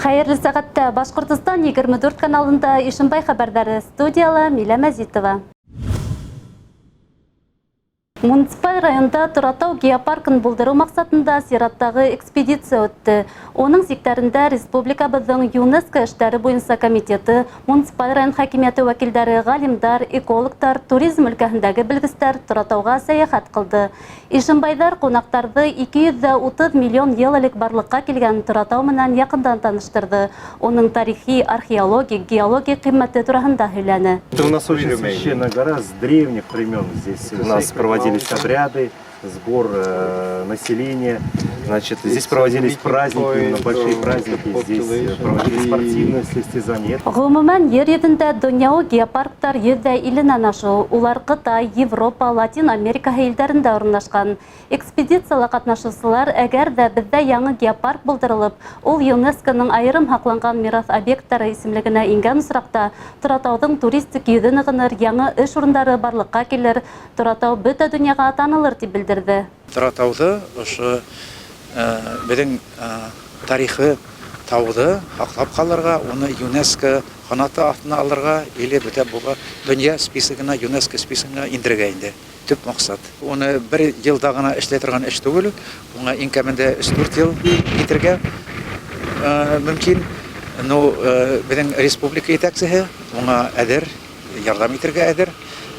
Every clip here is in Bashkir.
Хәйерле сәғәттә! Башҡортостан 24 каналында Ишембай хәбәрҙәре, студияла Милә Мәзитова. Муниципаль районда Торатау геопаркын булдырыу маҡсатында сираттағы экспедиция үтте. Уның сиктәрендә республикабыҙҙың ЮНЕСКО эштәре буйынса комитеты, муниципаль район хакимиәте вәкилдәре, ғалимдар, экологтар, туризм өлкәһендәге белгестәр Торатауға сәйәхәт ҡылды. Ишембайҙар ҡунаҡтарҙы 230 миллион йыл элек барлыҡҡа килгән Торатау менән яҡындан таныштырҙы, уның тарихи, археологик, геологик ҡиммәте тураһында һөйләне. Это у нас очень священная гора с древних времен. Здесь у нас проводились обряды, сбор населения. Значит, здесь проводились праздники, именно большие праздники. Здесь проводились спортивные состязания. Ғөмүмән, ер йөҙөндә донъяуи геопарктар 150-нән ашыу. Улар Ҡытай, Европа, Латин Америкаһы илдәрендә урынлашҡан. Экспедицияла ҡатнашыусылар, әгәр ҙә беҙҙә яңы геопарк булдырылып, ул ЮНЕСКОның айырым һаҡланған мираҫ объекттары исемлегенә ингән осраҡта, Торатауҙың туристик йөҙө нығыныр, яңы эш урындары барлыҡҡа килер, Торатау бөтә донъяға танылыр, тип белдерҙе. Торатауҙы ошо беҙҙең тарихы тауҙы һаҡлап ҡалырға, уны ЮНЕСКО ҡанаты аҫтына алырға или бөтә буға донъя списогына, ЮНЕСКО списогына индерергә инде. Төп маҡсат. Уны бер йылда ғына эшләй торған эш түгел, уңа иң кәмендә 3-4 йыл китергә мөмкин. Ну, беҙҙең республика етәксеһе уңа әҙер, ярҙам итергә әҙер.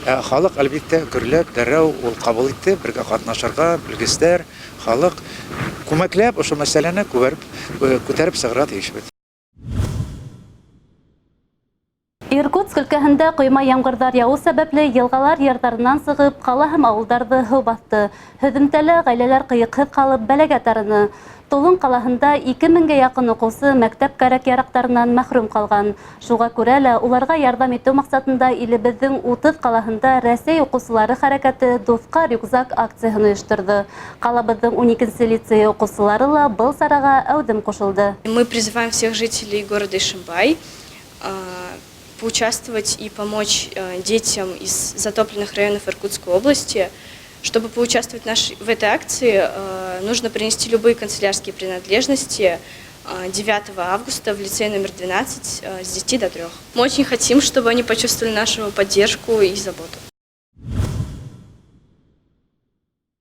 Халыҡ, әлбиттә, гөрләп, дәррәү ул ҡабул итте, бергә ҡатнашырға, белгестәр, халыҡ күмәкләп ошо мәсьәләне күтәреп сығырға тейешбеҙ. Иркутск өлкәһендә ҡойма ямғырҙар яуыу сәбәпле йылғалар ярҙарынан сығып, ҡала һәм ауылдарҙы һыу баҫты. Һөҙөмтәлә ғаиләләр ҡыйыҡһыҙ ҡалып бәләгә тарыны. Тулун ҡалаһында 2000-гә яҡын уҡыусы мәктәп кәрәк-яраҡтарынан мәхрүм ҡалған. Шуға күрә лә уларға ярҙам итеү маҡсатында илебеҙҙең 30 ҡалаһында Рәсәй уҡыусылары хәрәкәте «Дуҫҡа рюкзак» акцияһын ойошторҙо. Ҡалабыҙҙың 12-нсе лицейы уҡыусылары ла был сараға әүҙем ҡушылды. Мы призываем всех жителей города Ишимбай поучаствовать и помочь детям из затопленных районов Иркутской области. Чтобы поучаствовать в этой акции, нужно принести любые канцелярские принадлежности 9 августа в лицей номер 12 с 10 до 3. Мы очень хотим, чтобы они почувствовали нашу поддержку и заботу.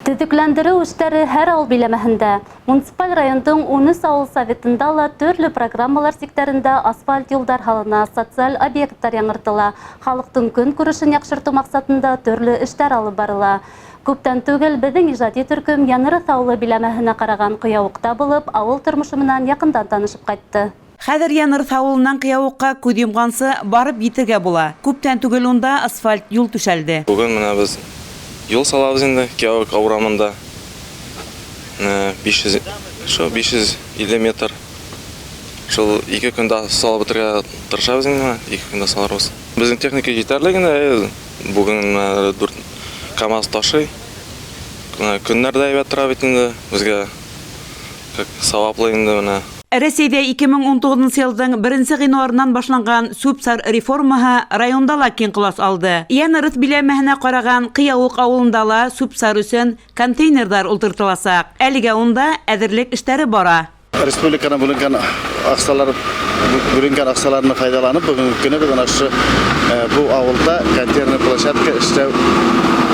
Төҙөкләндереү эштәре һәр ауыл биләмәһендә. Муниципаль райондың 13 ауыл советында ла төрлө программалар сиктәрендә асфальт юлдар һалына, социаль объекттар яңыртыла, халыҡтың көнкүрешен яҡшыртыу маҡсатында төрлө эштәр алып барыла. Күптән түгел беҙҙең ижади төркөм Янырыҫ ауылы биләмәһенә ҡараған Ҡыяуыҡта булып, ауыл тормошо менән яҡындан танышып ҡайтты. Хәҙер Янырыҫ ауылынан Ҡыяуыҡҡа күҙ йомғансы барып етергә була. Күптән түгел унда асфальт юл түшәлде. Бөгөн менә беҙ юл салабыҙ инде Ҡыяуыҡ урамында. 500, шул 550 метр. Шул 2 көндә салып бөтөргә тырышабыҙ инде, менә 2 көндә салырбыҙ. Беҙҙең техника етерлек инде, бүген менә 4 КАМАЗ ташый. Менә көннәр дә әйбәт тора бит инде, безгә как сауаплы инде менә. Рәсәйҙә 2019 йылдың 1 ғинуарынан башланған сүп-сар реформаһы районда ла киң ҡолас алды. Янырыҫ биләмәһенә ҡараған Ҡыяуыҡ ауылында ла сүп-сар өсөн контейнерҙар ултыртыласаҡ. Әлегә унда әҙерлек эштәре бара. Республиканан бүленгән аҡсалар, бүленгән аҡсаларны файҙаланып, бөгөнгө көнө беҙ ана ошо был ауылда контейнер площадка эшләү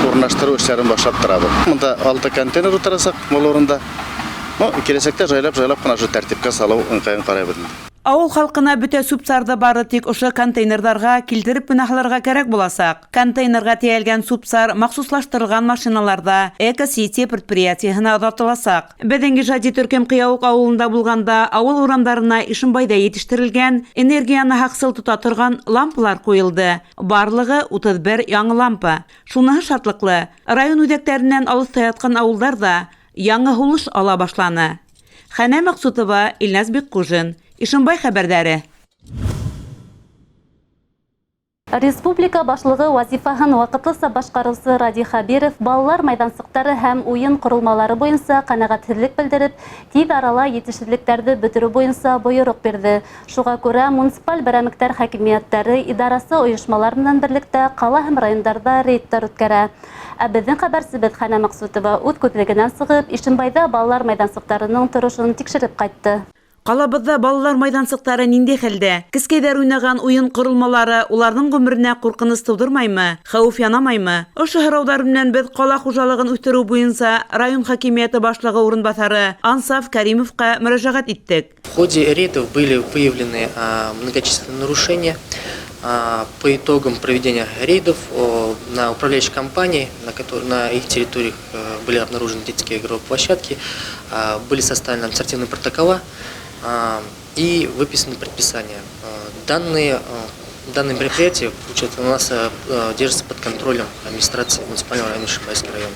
урынлаштырыу эштәрен башлап торабыҙ. Бында 6 контейнер ултырасаҡ был урында. Ну, киләсәктә жайлап-жайлап ҡына ошо тәртипкә салыу ыңғайын ҡарайбыҙ инде. Ауыл халҡына бөтә сүп-сарҙы бары тик ошо контейнерҙарға килтереп кенә һалырға кәрәк буласаҡ. Контейнерға тейәлгән сүп-сар махсуслаштырылған машиналарҙа Эко-Сити предприятиеһына оҙатыласаҡ. Беҙҙең ижади төркөм Ҡыяуыҡ ауылында булғанда ауыл урамдарына Ишембайҙа етештерелгән энергияны һаҡсыл тота торған лампалар ҡуйылды. Барлығы 31 яңы лампа. Шуныһы шатлыҡлы, район үҙәктәренән алыҫта ятҡан ауылдар ҙа яңы һулыш ала башланы. Хәнә Маҡсутова, Илназ Бикҡужин, Ишембай хәбәрҙәре. Республика башлығы вазифаһын ваҡытлыса башҡарыусы Радий Хәбиров балалар майҙансыҡтары һәм уйын ҡоролмалары буйынса ҡәнәғәтһеҙлек белдереп, тиҙ арала етешһеҙлектәрҙе бөтөрөү буйынса бойороҡ бирҙе. Шуға күрә муниципаль берәмектәр хакимиәттәре идарасы ойошмалар менән берлектә ҡала һәм райондарҙа рейдтар үткәрә. Ә беҙҙең хәбәрсебеҙ Хәнә Маҡсутова үҙ күҙлегенән сығып, Ишембайҙа балалар майҙансыҡтарының торошон тикшереп ҡайтты. Ҡалабыҙҙа балалар майҙансыҡтары ниндәй хәлдә? Кескәйҙәр уйнаған уйын ҡоролмалары уларҙың ғүмеренә ҡурҡыныс тыуҙырмаймы? Хәүеф янамаймы? Ошо һорауҙар менән беҙ ҡала хужалығын үҫтереү буйынса район хакимиәте башлығы урынбаҫары Ансаф Кәримовҡа мөрәжәғәт иттек. В ходе рейдов были выявлены многочисленные нарушения. По итогам проведения рейдов на управляющей компании, на их территориях были обнаружены детские игровые площадки, были составлены административные протокола и выписаны предписания. Данное мероприятие, получается, у нас держится под контролем администрации муниципального района Ишимбайский район.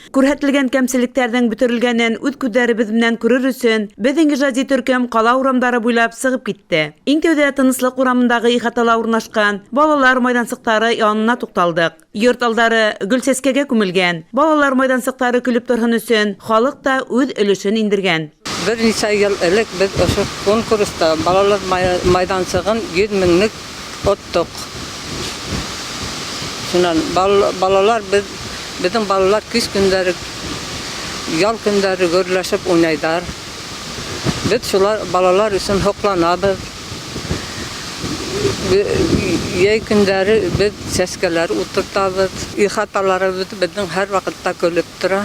Күрһәтелгән кәмселектәрҙең бөтөрөлгәнен үҙ күҙҙәребеҙ менән күрер өсөн беҙҙең ижади төркөм ҡала урамдары буйлап сығып китте. Иң тәүҙә Тыныслыҡ урамындағы ихатала урынлашҡан балалар майҙансыҡтары янына туҡталдыҡ. Йорт алдары гөл-сәскәгә күмелгән. Балалар майҙансыҡтары көлөп торһон өсөн халыҡ та үҙ өлөшөн индергән. Бер нисә йыл элек беҙ ошо конкурста балалар майҙансығын 100 меңлек оттоҡ. Шунан балалар беҙҙең балалар кис көндәре, ял көндәре гөрләшеп уйнайҙар. Беҙ шулар балалар өсөн һоҡланабыҙ. Йәй көндәре беҙ сәскәләр ултыртабыҙ. Ихаталарыбыҙ беҙҙең һәр ваҡытта көлөп тора.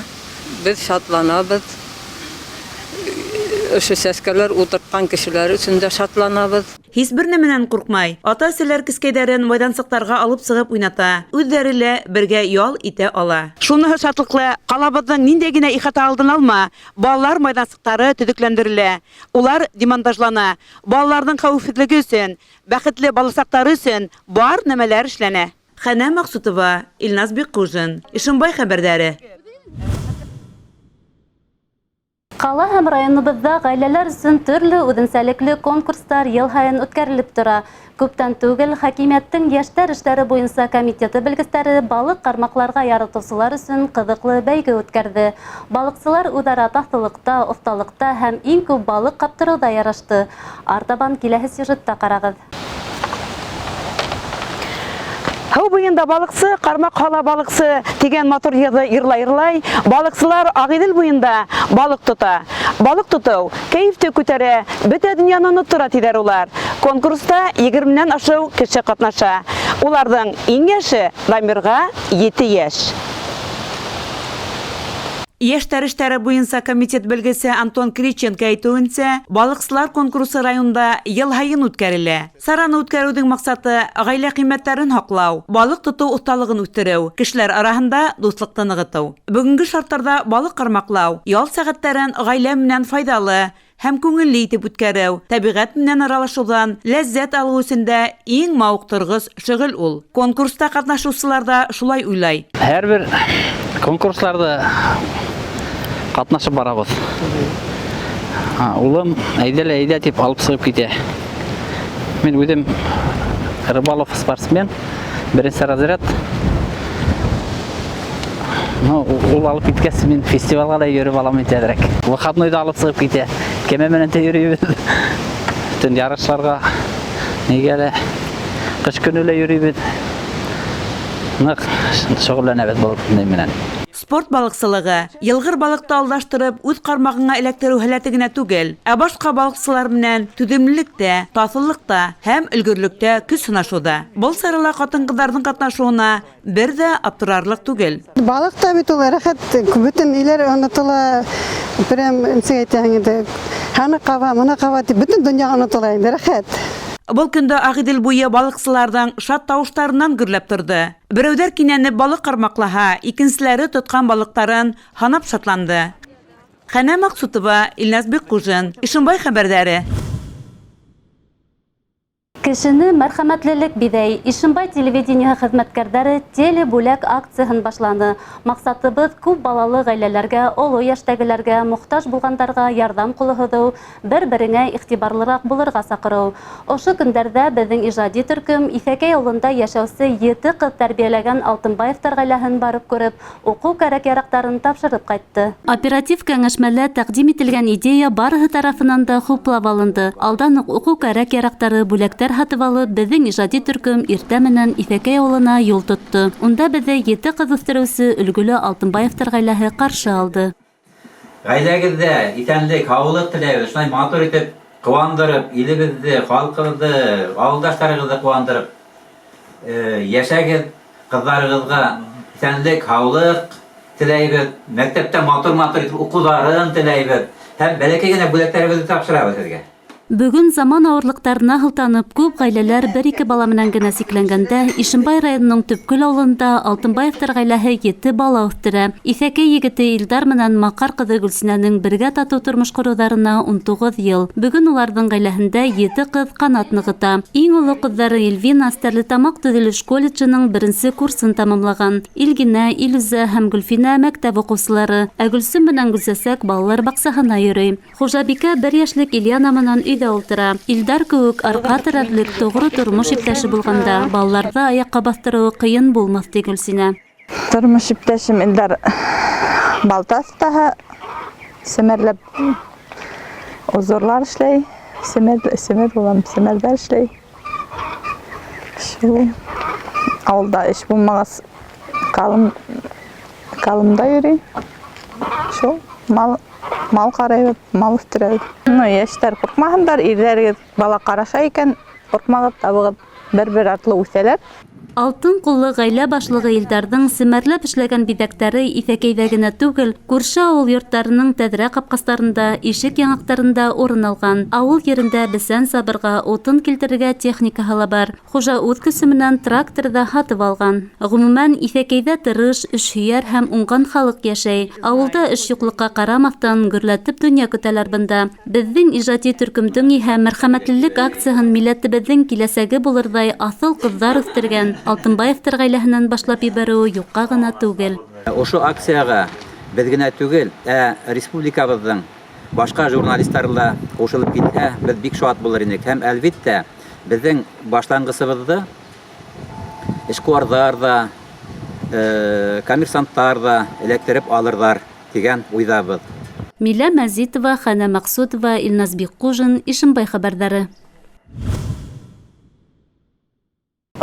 Беҙ шатланабыҙ. Ошо сәскәләр ултыртҡан кешеләр өсөн дә шатланабыҙ. Һис бер нәмәнән ҡурҡмай. Ата-әсәләр кескәйҙәрен майҙансыҡтарға алып сығып уйната. Үҙҙәре лә бергә ял итә ала. Шуныһы шатлыҡлы, ҡалабыҙҙың ниндәй генә ихата алдын алма, балалар майҙансыҡтары төҙөкләндерелә. Улар демонтажлана. Балаларҙың хәүефһеҙлеге өсөн, бәхетле баласаҡтары өсөн бар нәмәләр эшләнә. Хәнә Маҡсутова, Илназ Бикҡужин, Ишембай хәбәрҙәре. Ҡала һәм районыбыҙҙа ғаиләләр өсөн төрлө үҙенсәлекле конкурстар йыл һайын үткәрелеп тора. Күптән түгел хакимиәттең йәштәр эштәре буйынса комитеты белгестәре балыҡ ҡармаҡларға яратыусылар өсөн ҡыҙыҡлы бәйге үткәрҙе. Балыҡсылар үҙ-ара таҫлылыҡта, оҫталыҡта һәм иң күп балыҡ ҡаптырыуҙа ярашты. Артабан киләһе сюжетта ҡарағыҙ. Һыу буйында балыҡсы, ҡармаҡ һала балыҡсы тигән матур йырҙы йырлай-йырлай, балыҡсылар Ағиҙел буйында балыҡ тота. Балыҡ тотоу кәйефте күтәрә, бөтә донъяны оноттора тиҙәр улар. Конкурста 20-нән ашыу кеше ҡатнаша. Уларҙың иң йәше Дамирға 7 йәш. Йәштәр эштәре буйынса комитет белгесе Антон Криченко әйтеүенсә, балыҡсылар конкурсы районда йыл һайын үткәрелә. Сараны үткәреүҙең маҡсаты ғаилә ҡиммәттәрен һаҡлау, балыҡ тотоу оҫталығын үҫтереү, кешеләр араһында дуҫлыҡты нығытыу. Бөгөнгө шарттарҙа балыҡ ҡармаҡлау, ял сәғәттәрен ғаилә менән файҙалы һәм күңелле итеп үткәреү, тәбиғәт менән аралашыуҙан ләззәт алыу өсөн дә иң мауыҡтырғыс шөғөл ул. Конкурста ҡатнашыусылар ҙа шулай уйлай. Һәр бер конкурсларҙа ҡатнашып барабыҙ. Улым әйҙә лә әйҙә тип алып сығып китә. Мин үҙем рыболов спортсмен, беренсе разряд. Ул алып киткәс, мин фестивалға ла йөрөп алам әҙерәк. Выходнойҙа алып сығып китә. Кәмә менән дә йөрөйбөҙ. Бөтөн ярышларға нигә лә ҡыш көнө лә йөрөйбөҙ. Ныҡ шөғөлләнәбеҙ был ни менән. Спорт балыҡсылығы йылғыр балыҡты алдаштырып үҙ ҡармағыңа эләктереү һәләте генә түгел, ә башҡа балыҡсылар менән түҙемлелектә, таҫыллыҡта һәм өлгөрлөктә көс һынашыуҙа. Был сарала ҡатын-ҡыҙҙарҙың ҡатнашыуына бер ҙә аптырарлыҡ түгел. Балыҡ та бит ул рәхәт, бөтөн иләр онотола, прям нисек әйтәһең инде, һаны ҡаба, мына ҡаба тип бөтөн донъя онотола инде, рәхәт. Был көндә Ағиҙел буйы балыҡсыларҙың шат тауыштарынан гөрләп торҙо. Берәүҙәр кинәнеп балыҡ ҡармаҡлаһа, икенселәре тотҡан балыҡтарын һанап шатланды. Хәнә Маҡсутова, Илназ Бикҡужин, Ишембай хәбәрҙәре. Кешене мәрхәмәтлелек биҙәй. Ишембай телевидениеһы хеҙмәткәрҙәре телебүләк акцияһын башланы. Маҡсатыбыҙ күп балалы ғаиләләргә, оло йәштәгеләргә, мохтаж булғандарға ярҙам ҡулы һуҙыу, бер-береңә иғтибарлыраҡ булырға саҡырыу. Ошо көндәрҙә беҙҙең ижади төркөм Иҫәкәй ауылында йәшәүсе 7 ҡыҙ тәрбиәләгән Алтынбаевтар ғаиләһен барып күреп, уҡыу кәрәк-яраҡтарын тапшырып ҡайтты. Оператив кәңәшмәлә тәҡдим ителгән идея барыһы тарафынан да хуплап алынды. Алдан уҡ уҡыу кәрәк-яраҡтары, бүләктәр һатып алып, беҙҙең ижади төркөм иртә менән Иҫәкәй ауылына юл тотто. Унда беҙҙе 7 ҡыҙ үҫтереүсе өлгөлө Алтынбаевтар ғаиләһе ҡаршы алды. Ғаиләгеҙҙә иҫәнлек, һаулыҡ теләйбеҙ. Шулай матур итеп Ҡыуандырып, илебеҙҙе, халҡыбыҙҙы, ауылдаштарығыҙҙы ҡыуандырып йәшәгеҙ, ҡыҙҙарығыҙға иҫәнлек, һаулыҡ теләйбеҙ, мәктәптә матур-матур итеп уҡыуҙарын теләйбеҙ һәм бәләкәй генә бүләктәребеҙҙе тапшырабыҙ һеҙгә. Бөгөн заман ауырлыҡтарына һылтанып, күп ғаиләләр бер-ике бала менән генә сикләнгәндә, Ишембай районының Төпкөл ауылында Алтынбаевтар ғаиләһе 7 бала үҫтерә. Иҫәкәй егете Илдар менән Маҡар ҡыҙы Гөлсинәнең бергә татыу тормош ҡороуҙарына 19 йыл. Бөгөн уларҙың ғаиләһендә 7 ҡыҙ ҡанат нығыта. Иң оло ҡыҙҙары Эльвина Стәрлетамаҡ төҙөлөш колледжының беренсе курсын тамамлаған. Илгинә, Илүзә һәм Гөлфинә мәктәп уҡыусылары, ә Гөлсөм менән Гөлсәсәк балалар баҡсаһына йөрөй. Хужабикә бер йәшлек Ильяна менән өйҙә ултыра. Илдар кеүек арҡа терәрлек тоғро тормош иптәше булғанда балаларҙы аяҡҡа баҫтырыуы ҡыйын булмаҫ, ти Гөлсинә. Тормош иптәшем Илдар балта оҫтаһы, семәрләп узорлар эшләй, семәр булам, семәрҙәр эшләй. Шул ауылда эш булмағас ҡалымда йөрөй. Шул мал ҡарайбыҙ, мал үҫтерәбеҙ. Ну, йәштәр ҡурҡмаһындар, ирҙәрегеҙ бала ҡараша икән, ҡурҡмағыҙ, табығыҙ, бер-бер артлы үҫәләр. Алтын ҡуллы ғаилә башлығы Илдарҙың семәрләп эшләгән биҙәктәре Иҫәкәйҙә генә түгел, күрше ауыл йорттарының тәҙрә ҡапҡастарында, ишек яңаҡтарында урын алған. Ауыл ерендә бесән сабырға, утын килтерергә техникаһы ла бар. Хужа үҙ көсө менән трактор ҙа һатып алған. Ғөмүмән, Иҫәкәйҙә тырыш, эшһөйәр һәм уңған халыҡ йәшәй. Ауылда эш юҡлыҡҡа ҡарамаҫтан, гөрләтеп донъя көтәләр бында. Беҙҙең ижади төркөмдөң иһә мәрхәмәтлелек акцияһын милләтебеҙҙең киләсәге булырҙай аҫыл ҡыҙҙар үҫтергән Алтынбаевтар ғаиләһенән башлап ебәреүе юҡҡа ғына түгел. Ошо акцияға беҙ генә түгел, ә республикабыҙҙың башҡа журналистары ла ҡушылып китһә, беҙ бик шат булыр инек. Һәм әлбиттә, беҙҙең башланғысыбыҙҙы эшҡыуарҙар ҙа, коммерсанттар ҙа эләктереп алырҙар тигән уйҙабыҙ. Милә Мәзитова, Хәнә Мәҡсүтова, Илназ Бикҡужин, Ишембай хәбәрҙәре.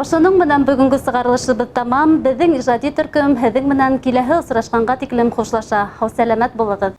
Ошоноң менән бөгөнгө сығарылышыбыҙ тамам. Беҙҙең ижади төркөм һеҙҙең менән киләһе осрашҡанға тиклем хушлаша. Һау-сәләмәт булығыҙ.